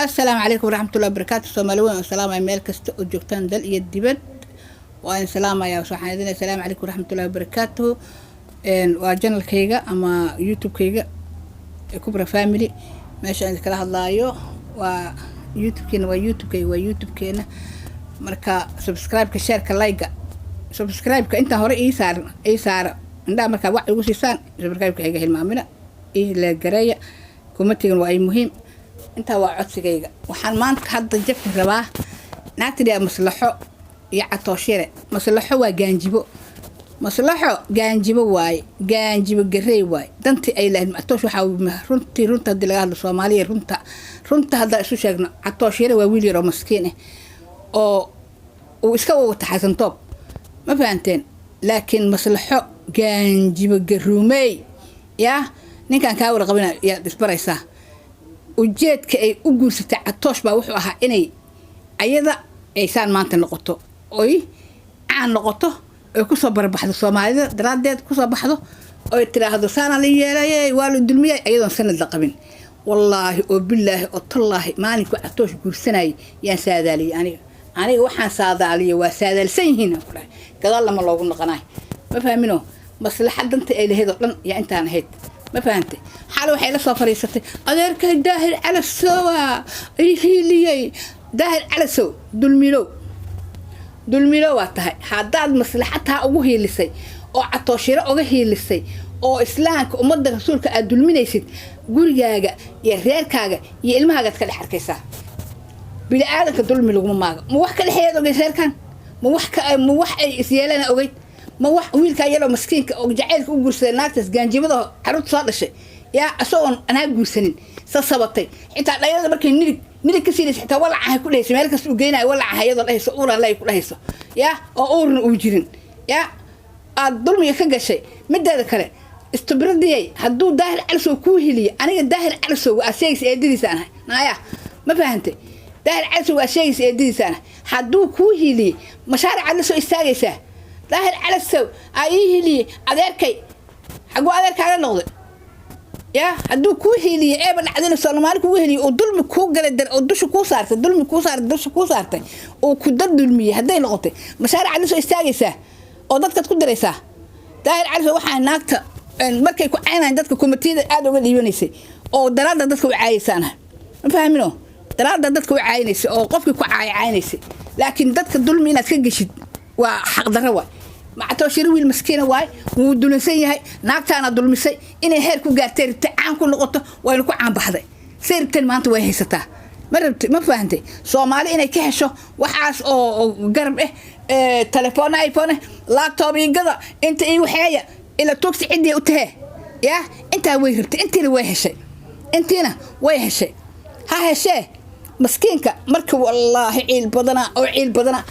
Asalaamu calaykum waraxmatullahi wabarakaatu. Soomaali weyn oo salaamaya meel kasta oo joogtaan, dal iyo dibad, waa idin salaamaya. Waxaan idin asalaamu calaykum waraxmatullahi wabarakaatuhu. Waa channelkayga ama YouTube-kayga Kubra Family. Meesha aan idinkala hadlaayo waa YouTube-keena, waa YouTube-kayga, waa YouTube-keena. Marka subscribe-ka, share-ka, like-ga, subscribe-ka intaan hore ii saaran ii saara. Indhaha markaa wax igu siisaan, subscribe-ka iga hilmaamina, ii leegareeya, comment-igan waa ay muhiim. Intaa waa codsigayga. Waxaan maanta hadda jafi rabaa naagtidhaa Maslaxo iyo Catooshire. Maslaxo waa gaanjibo, Maslaxo gaanjibo waaye, gaanjibo garey waaye. Dantii ay lahayd Catoosh waxaa runtii, runta haddii laga hadlo, Soomaaliya, runta runta haddaan isu sheegno, Catooshire waa wiil yar oo maskiin ah oo uu iska wata Xasantoob, ma fahanteen? Laakiin Maslaxo gaanjibo garuumey yaa ninkaan kaa warqabina yaad isbaraysaa. Ujeedka ay u guursatay Catoosh baa wuxuu ahaa inay ayada aysaan maanta noqoto, oy caan noqoto, oy kusoo barbaxdo Soomaalida daraaddeed kusoo baxdo, oy tiraahdo saana la yeelay, waa la dulmiyay, ayadoon sanad la qabin. Wallaahi oo bilaahi oo tallaahi, maalinkuu Catoosh guursanayay yaan saadaaliyey. Aniga waxaan saadaaliyay waa saadaalsan yihiin aan ku dhahay, gadaal lama loogu noqonaay. Ma fahmino? Maslaxa danta ay lahayd oo dhan yaa intaan ahayd, ma fahantay? Xalay waxay la soo fariisatay adeerkay Daahir Calasowa ii hiiliyey. Daahir Calasow dulmilow, dulmilow waa tahay. Haddaad maslaxadtaa ugu hiilisay oo Catooshiro uga hiilisay oo Islaamka, ummadda Rasuulka aad dulminaysid, gurigaaga iyo reerkaaga iyo ilmahaagaad ka dhex arkaysaa. Bini aadanka dulmi laguma maago. Ma wax ka dhexeeyaad ogeyd reerkan? Ma wax ay isyeelana ogeyd? Ma wax wiilkaa yaroo maskiinka oo jacaylka u guursaday naagtaas gaanjibada carruurta soo dhashay, yaa isagoon anaa guursanin sasabatay, xitaa dhayada markay nirig nirig ka siinaysa, xitaa walacahay ku dhehayso, meel kasta uu geynayo walacahay, iyadoo dhehayso uuran lay ku dhehayso, yaa oo uurna uu jirin, yaa aad dulmiga ka gashay. Mideeda kale, istubradiyay hadduu Daahir Calisow kuu heliyo, aniga Daahir Calisow waa sheegaysa eedadiisaan ahay, naaya, ma fahantay? Daahir Calisow waa sheegaysa eedadiisaan ahay. Hadduu kuu hiliyey, mashaaricaad la soo istaagaysaa Daahir Calisow aa ii hiliyey adeerkay. Xaguu adeerkaaga noqday? Ya hadduu kuu hiiliyey, eeba dhacdina Soomaali kugu heliyey oo dulmi kuu galay oo dusha kuu saartay, dulmi kuu saartay, dusha kuu saartay oo ku dad dulmiyey, hadday noqotay, mashaaricaad la soo istaagaysaa oo dadkaad ku diraysaa. Daahir Calisow waxaa naagta markay ku caynayan dadka comment-iyada aada uga dhiibanaysay oo daraadda dadka u caayaysaanaha, ma fahmino? Daraadda dadka u caayinaysay oo qofkii ku caaya caayinaysay. Laakiin dadka dulmi inaad ka geshid waa xaqdarro waay. Macatooshiro wiil maskiina waay, wuu dulinsan yahay. Naagtaana dulmisay inay heer ku gaartay rabtay, caan ku noqoto, wayna ku caanbaxday. Say rabteen maanta way haysataa. Ma rabti? Ma fahantay? Soomaali inay ka hesho waxaas oo garab eh, telefoon, iPhone, laptop iyo gada inta ii waxeeya ila tugsi ciddii u tahee, ya intaa way rabtay, intiina way heshay, intiina way heshay. Ha heshee maskiinka. Marka wallaahi ciil badana oo ciil badana,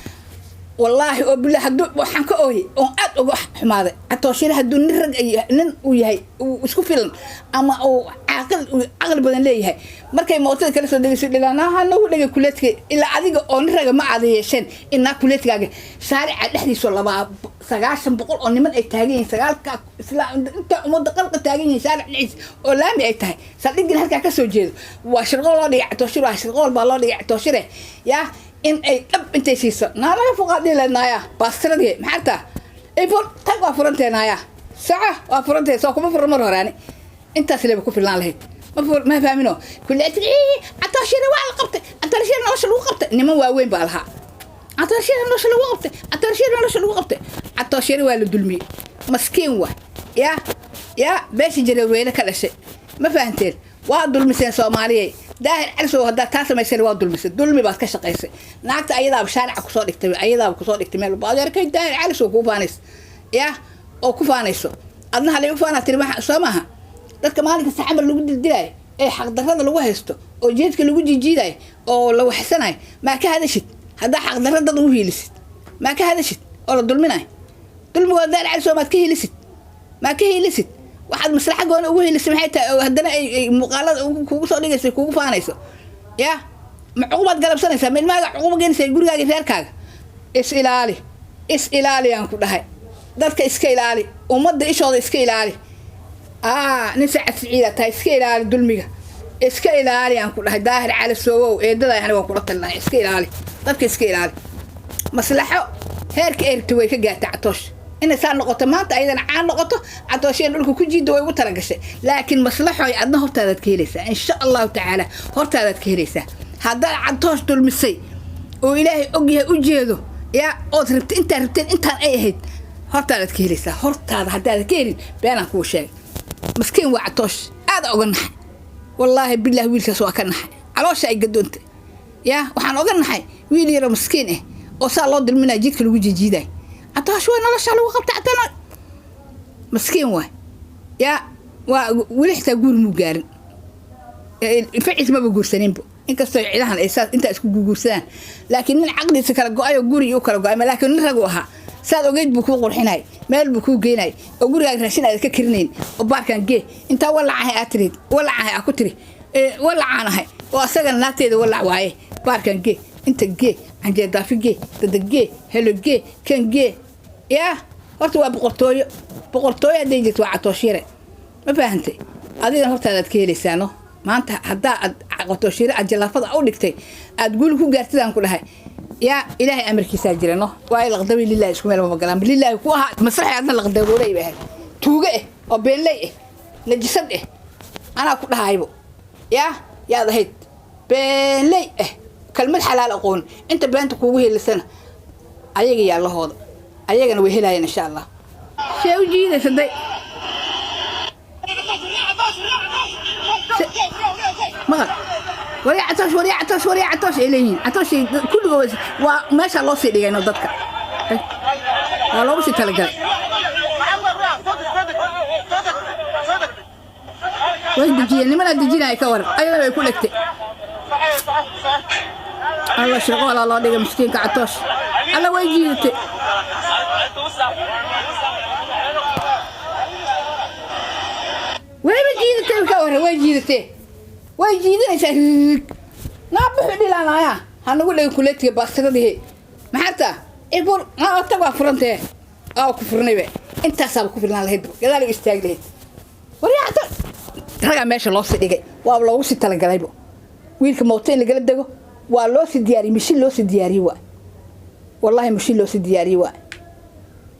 wallaahi oo billah, hadduu waxaan ka ooyay oon aad uga xumaaday. Catooshire hadduu nin rag nin uu yahay, uu isku filan ama uu caaqil caqli badan leeyahay, markay mootada kala soo degayso dhilaanaha nagu dhegay kuleedka ilaa adiga oo nin raga ma aada yeesheen inaa kuleedkaaga shaarica dhexdiisoo 92 boqol oo niman ay taagan yihiin, sagaalka isla inta ummadda qalqa taagan yihiin shaaric dhexdiisa oo laami ay tahay, saldhigina halkaa ka soo jeedo. Waa shirqool loo dhigay Catooshire, waa shirqool baa loo dhigay Catooshire. Yaa in ay dhab intay siiso naa laga foqaa dhihi lahayd, baastiradii maxaa taa ifur tag, waa furantee, naaya saca waa furantee, soo kuma furan mar horaani, intaas leba ku filnaan lahayd. Ma fahmino? Kuleeti Catooshire waa la qabtay, Catooshire nolosha lagu qabtay. Niman waaweyn baa lahaa Catooshire nolosha lagu qabtay, Catooshire nolosha lagu qabtay. Catooshire waa la dulmiyey, maskiin waa yaa yaa beesha Jareerweyne ka dhashay. Ma fahanteen? Waa dulmiseen Soomaaliyey. Daahir Calisow haddaad taa samayseen, waa dulmisay, dulmi baad ka shaqaysay. Naagta ayadaaba shaarica kusoo dhigtay, ayadaaba kusoo dhigtay meel walba adeerkay Daahir Calisow kuu faanayso, ya oo ku faanayso, adna halay u faanaa tiri. Soo maaha? Dadka maalin kasta xamar lagu dildilaayo ee xaqdarrada lagu haysto oo jeedka lagu jijiidayo oo la waxsanayo, maa ka hadashid? Haddaa xaqdarra dad ugu hiilisid, maa ka hadashid oo la dulminayo? Dulmigooda Daahir Calisow maad ka hiilisid? Maa ka hiilisid? Waxaad maslaxa gooni ugu helisay maxay tahay oo haddana ay muuqaalada kugu soo dhigayso, kugu faanayso? Ya ma cuqubaad galabsanaysaa? Ma ilmahaaga cuquba geenaysaa gurigaaga, reerkaaga? Is ilaali, is ilaali aan ku dhahay. Dadka iska ilaali, ummadda ishooda iska ilaali. Nin Sacad Siciida tahay, iska ilaali dulmiga. Iska ilaali aan ku dhahay, Daahir Cali Soowow. Eedada aniga waan kula talinahay, iska ilaali dadka, iska ilaali. Maslaxo heerka ay rabtay way ka gaartay Catoosh. Inay saa noqoto maanta, ayadana caan noqoto, Catoosheen dhulka ku jiida way ugu talagashay. Laakiin maslaxoy, adna hortaadaad ka helaysaa, insha Allahu tacaala, hortaadaad ka helaysaa. Haddaad Catoosh dulmisay oo Ilaahay ogyahay, u jeedo yaa ood rabtay intaad rabteen intaan ay ahayd, hortaadaad ka helaysaa. Hortaada haddaad ka helin, beenaan kuu sheegay. Maskiin waa Catoosh, aada oga naxay, wallaahi bilahi. Wiilkaas waa ka naxay, caloosha ay gadoontay. Yaa waxaan oga naxay wiil yaroo maskiin ah oo saa loo dulminaya, jidka lagu jijiiday. Catoosh waa nolosha lagu qabta. Catana maskiin waay. Yaa waa weli xitaa guur muu gaarin, faciis maba guursaninba, inkastoo cidahan ay saas intaa isku guursadaan. Laakiin nin caqliisa kala go-ay oo guri u kala go-ay, laakiin nin ragu ahaa. Saad ogeyd buu kuu qurxinay, meel buu kuu geynay oo gurigaaga raashin aad ka karinayn oo baarkan gee intaa walacahay aad tirid, walacahay aa ku tiri, walacaanahay oo asagana naagteeda walac waaye. Baarkan gee, inta gee, canjeer daafi gee, dada gee, helo gee, kan gee. Yaa horta waa boqortooyo, boqortooyo hadday jirto waa Catooshire. Ma fahantay? Adigana hortaadaad ka helaysaano. Maanta haddaa aad Catooshire aad jallaafada u dhigtay, aad guul ku gaartid aan ku dhahay. Yaa Ilaahay amarkiisaa jira no, waa laqdabi lillahi, isku meel mama galaan. Lillahi ku ahaa masraxi, adna laqdaboolay bay ahayd, tuuge eh oo beenley eh, najisad eh, anaa ku dhahaybo. Yaa yaad ahayd beenley eh, kalmad xalaal aqoon. Inta beenta kuugu helisana ayaga yaa lahooda, ayagana way helaayeen, insha Allah. See u jiidaysa day maqal. Wariya Catoosh, wariya Catoosh, wariya Catoosh ay leeyihiin. Catoosh kulligood waa meesha loo sii dhigayno, dadka waa loogu sii talagalay. Way dejiyeen, nimanaa dejinaya, ka waran? Ayadana way ku dhegtay. Alla, shirqoolaa loo dhigay miskiinka Catoosh. Alla, way jiidatay, wayba jiidatay, ka waran? Way jiidatee, way jiidanaysaa. Naa buxu dhilaanaya, ha nagu dhegin kuleetiga baastiradii. Maxaarta ibur naa tag, waa furantee, aa ku furnaybe. Intaasaaba ku filnaan lahayd, gadaal u istaagi lahayd. Waryaacta ragaa meesha loo sii dhigay, waa loogu sii talagalaybo wiilka mooto in lagala dego. Waa loo sii diyaariyey, mishin loo sii diyaariyey waa, wallahi mishin loo sii diyaariyey waa,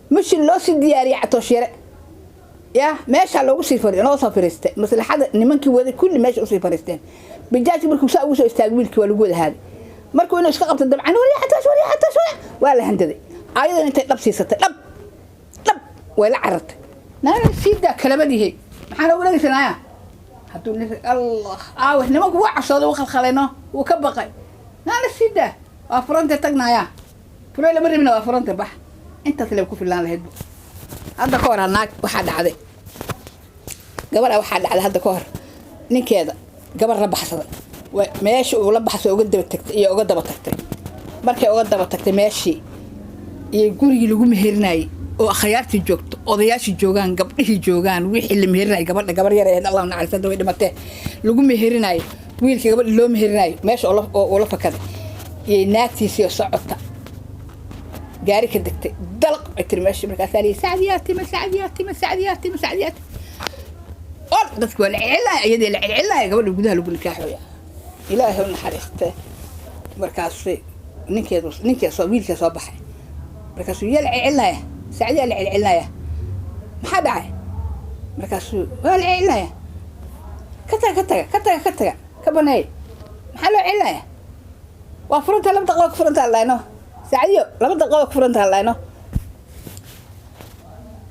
mishin loo sii diyaariyey Catoosh yare. Ya meeshaa loogu sii fari, loo soo fariistay maslaxada. Nimankii waday kulli meesha usii fariisteen. Bajaajki markuu saa ugu soo istaagay wiilkii, waa lagu wada haaday. Markuu inuu iska qabto dabcan, warya Catoosh, warya Catoosh, waa la handaday. Ayadana intay dhab siisatay, dhab dhab way la carartay. Naana sii daa kalabadihi, maxaa loogu dhegeysanaya hadduu nin Allah aawe? Nimanku waa cabsooday, wuu khalkhalayno, wuu ka baqay. Naana sii daa, waa furantay, tagnaya furey, lama rabina, waa furantay, bax. Intaas leba ku fillaan lahayd. Hadda ka hor naag waxaa dhacday, gabadha waxaa dhacday hadda ka hor, ninkeeda gabar la baxsaday. Meesha uu la baxsay uga daba tagtay iyo uga daba tagtay. Markay uga daba tagtay meeshii iyo gurigii lagu meherinayay oo akhyaartii joogto, odayaashii joogaan, gabdhihii joogaan, wixii la meherinayay gabadha, gabar yar ahayd, Allah naxariista, way dhimatee, lagu meherinayo wiilkii gabadha loo meherinayo, meesha oo ula fakaday iyo naagtiisii oo socota gaari ka degtay, dalaq ay tiri meesha. Markaasaa liyi, "Sacdiyaa tima, Sacdiyaa tima, Sacdiyaa tima, Sacdiyaa tima." Ol dadki waa la celcelinaya, iyadii la celcelinaya, gabadha gudaha lagu nikaaxoya. Ilaahay u naxariiste. Markaas ninkeedu, ninkee soo, wiilkee soo baxay, markaasuu, "Yaa la celcelinaya?" "Sacdiyaa la celcelinaya." "Maxaa dhacay?" Markaasuu, "Waa la celcelinaya, ka taga, ka taga, ka taga, ka taga, ka baneey." "Maxaa loo celinaya?" "Waa furanta, 2 daqiiqo ku furanta hadlayno, Sacdiyo, 2 daqiiqo ku furanta hadlayno."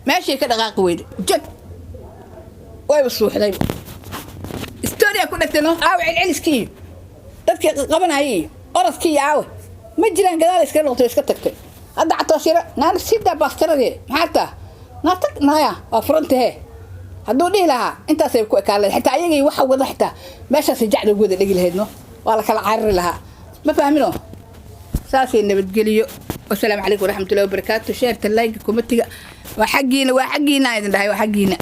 Meeshay ka dhaqaaqi weyday, jag, wayba suuxday. Storia ku dhegtay no. Aawe celceliskii iyo dadkii qabanayay iyo orodkii iyo aawe? Ma jiraan. Gadaal iska noqotay, iska tagtay. Hadda Catooshira, "Naana sidaa baastiradii, maxaa taa? Naa tag, naaya, waa furantahe," hadduu dhihi lahaa, intaasay ku ekaan lahayd. Xitaa ayagii waxa wada, xitaa meeshaasay jacda ugu wada dhegi lahayd no, waa la kala carari lahaa. Ma fahmino? Saasay nabadgeliyo. Wasalaamu calaykum waraxmatullahi wabarakaatu. Share-ta, like, comment-iga waa xaggiina, waa xaggiina idin dhahay, waa xaggiina.